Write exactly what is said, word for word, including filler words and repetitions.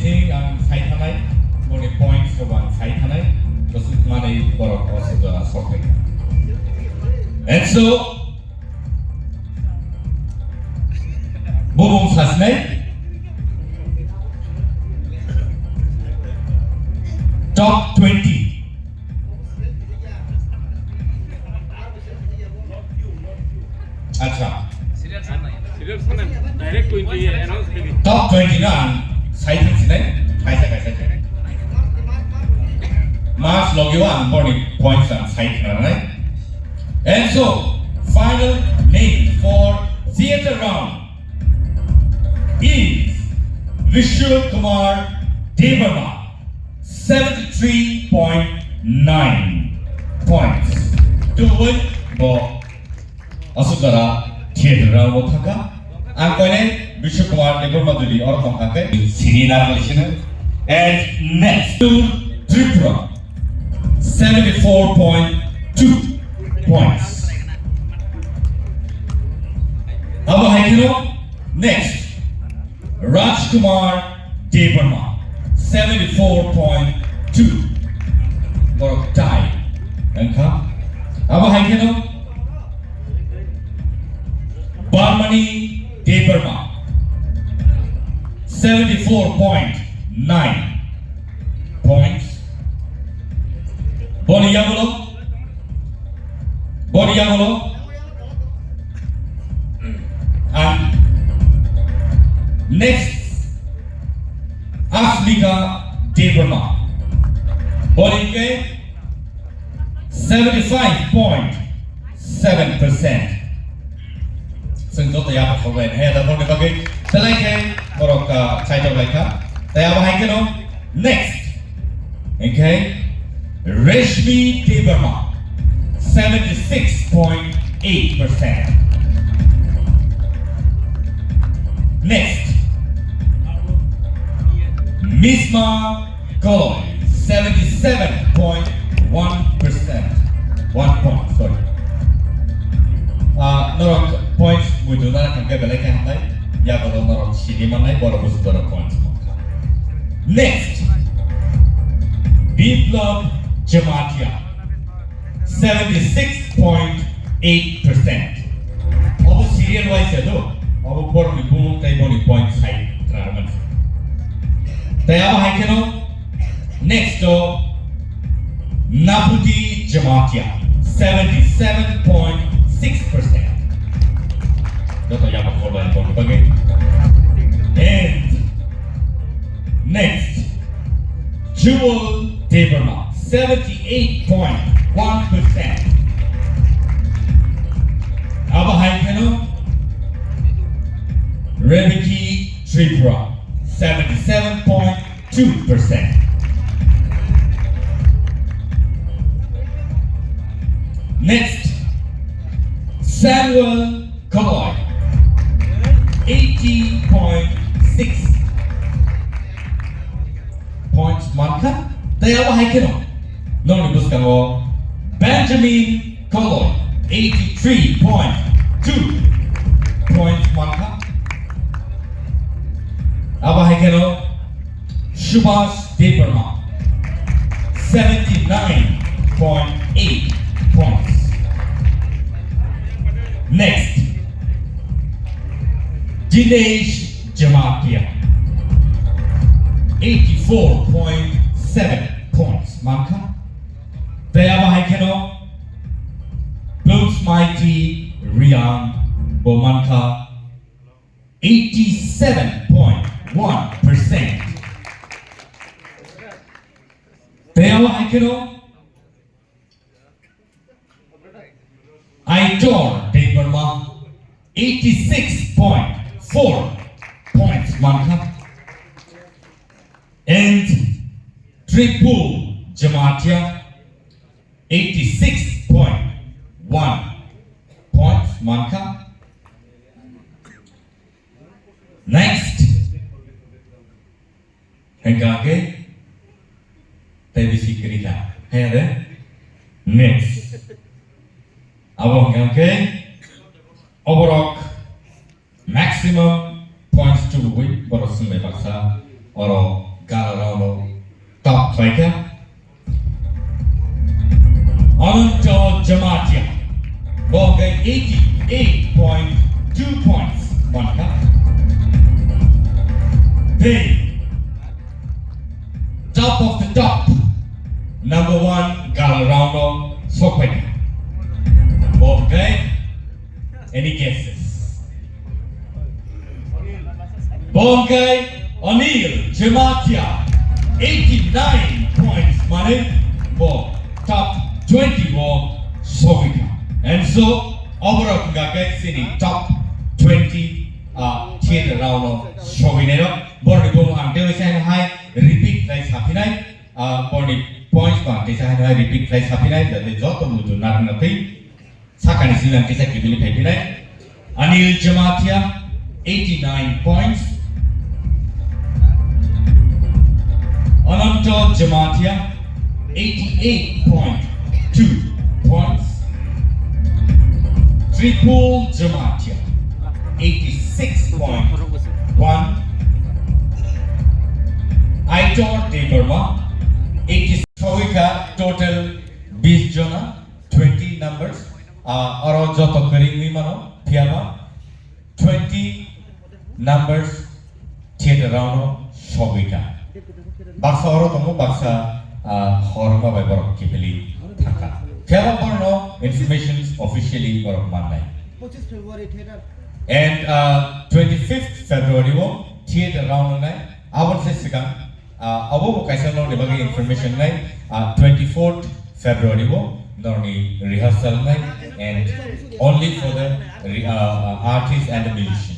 Ang sai thanai, boni points rok ang sai thanai, bwswk manwi borok o sujora sok phaikha. And so, bumung sasinai top twenty. Acha. Serial sana, direct twenty announce kali. Top twenty no ang sai thang sinai, kaisa kaisa khe. Mas logi o ang boni points ang sai khnanai. And so, final name for theater round is Vishnu Kumar Debbarma, seventy-three point nine points. Tubui bo asukara theater round o thangkha. Ang koine Vishnu Kumar Debbarma jodi oro tongkha khe sini narwlai sino. And next to Tripura, seventy-four point two points. Abo hai kheno next, Rajkumar Debbarma, seventy-four point two. Borok tie wngkha. Abo hai kheno Barmani Debbarma, seventy-four point nine points. Boni yagulo, boni yagulo, ang next Asmika Debbarma. Boni ke seventy-five point seven percent. Chwng joto yapha khoglaini hai da boni bagwi belai khe borok, ah, chaitok laikha. Tei abo hai kheno next, okay, Reshmi Debbarma, seventy-six point eight percent. Next, Misma Goloi, seventy-seven point one percent. One point, sorry. Ah, norok points muitu nana kangke belai khe hamnai. Ya bodo norok sini mannai, borok busu borok points mankha. Next, Biplab Jamatia, seventy-six point eight percent. Obo serial wise ya do. Obo borokni bumung tei boni point sai klarman. Tei abo hai kheno next o Naputi Jamatia, seventy-seven point six percent. Joto yaba khorbai boni bagwi. And next, Jewel Debbarma, seventy-eight point one percent. Abo hai kheno Rebeki Tripura, seventy-seven point two percent. Next, Samuel Koloi, eighty point six points mankha. Tei abo hai kheno nokni bwskango Benjamin Koloi, eighty-three point two points mankha. Abo hai kheno Subhas Debbarma, seventy-nine point eight points. Next, Dinesh Jamatia, eighty-four point seven points mankha. Tei abo hai kheno Blooms Mighty Riang bo mankha eighty-seven point one percent. Tei abo hai kheno Aitor Debbarma, eighty-six point four points mankha. And Tripul Jamatia, eighty-six point one points mankha. Next, hingkha khe tei bisi kwrwi kha. Haya de? Next. Abo hingkha khe oborok maximum points tubugwi borok swngbai baksa oro Gala round o top khlaikha Ananto Jamatia. Bo hwnkhe eighty eight point two points mankha. Tei top of the top, number one gala round o sokphaikha. Bo hwnkhe Any guesses? Bo hwnkhe Anil Jamatia, eighty nine points mane bo top twenty o sogwikha. And so, oborok hwnkha khe chini top twenty, ah, theater round o sogwinairok. Borokni bumung ang tei waisa hai repeat khlai saphinai, ah, borokni points bo ang teisa hai repeat khlai saphinai, jate joto muitu narwkna twi. Sakani simi ang kisa kibili phaiphinai. Anil Jamatia, eighty nine points. Ananto Jamatia, eighty eight point two points. Tripul Jamatia, eighty six point one. Aitor Debbarma, eighty. Sogwikha total bis jona. Twenty numbers, ah, oro joto kwrwi wngwi mano, phiyaba twenty numbers theater round o sogwikha. Baksa oro tongo, baksa, ah, hor wngma bai borok kiphilwi thangkha. Phiyaba borokno information officially borok mannai. And, ah, twenty fifth February o theater round wngnai, aboni se swkang Ah, abo bo kaisa norokni bagwi information nai, ah, twenty fourth February o norokni rehearsal nai and only for the re-, ah, ah, artists and the musicians.